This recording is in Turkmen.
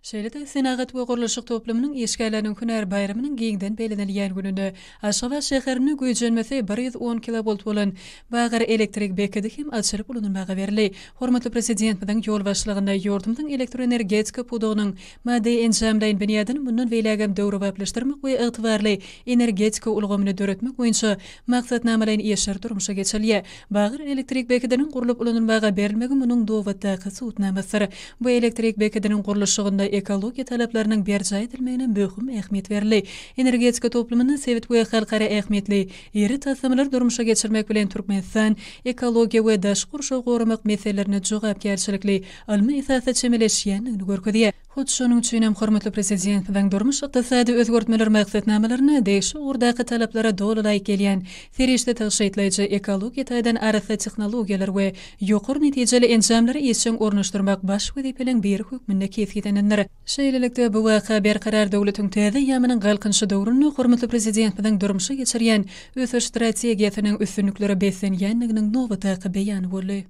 Şeýle-de senagat we gurluşyk toplumynyň işgärleriniň hünär baýramynyň giňden bellenilýän gününde Aşgabat şäherinde güýjenmesi 110 kilowolt bolan Bagar elektrik bekedi hem açylyp ulanylmaga berildi. Hormatly Prezidentimiziň ýolbaşçylygynda ýurdumyzyň elektroenergetika pudagynyň maddy-enjamlaýyn binýadyny mundan beýlägem döwrebaplaşdyrmak we ygtybarly energetika ulgamyny döretmek boýunça maksatnamalaýyn işler durmuşa geçirilýär. Bagyr elektrik bekediniň gurlup ulanylmaga berilmegi munuň nobatdaky subutnamasydyr. Bu elektrik bekediniň gurluşygynda ekologiýa talaplarynyň berjaý edilmegine möhüm ähmiýet berildi. Energetika toplumynda sebit we halkara ähmiýetli iri taslamalary durmuşa geçirmek bilen Türkmenistan ekologiýa we daşky gurşawy goramak meselelerine jogapkärçilikli, ylmy esasda çemeleşýändigini görkezýär. Hut şonuň üçin hem hormatly Prezidentimiziň durmuş-ykdysady özgertmeler maksatnamalaryna degişli ugurdaky talaplara doly laýyk gelýän serişde tygşytlaýjy, ekologiýa taýdan arassa tehnologiýalar we ýokary netijeli enjamlary işjeň ornaşdyrmak baş wezipeleriň biri hökmünde kesgitlenendir. Şeýlelikde, bu waka Berkarar döwletiň täze eýýamynyň Galkynyşy döwründe hormatly Prezidentimiziň durmuşa geçirýän ösüş strategiýasynyň üstünliklere beslenýändiginiň nobatdaky beýany boldy.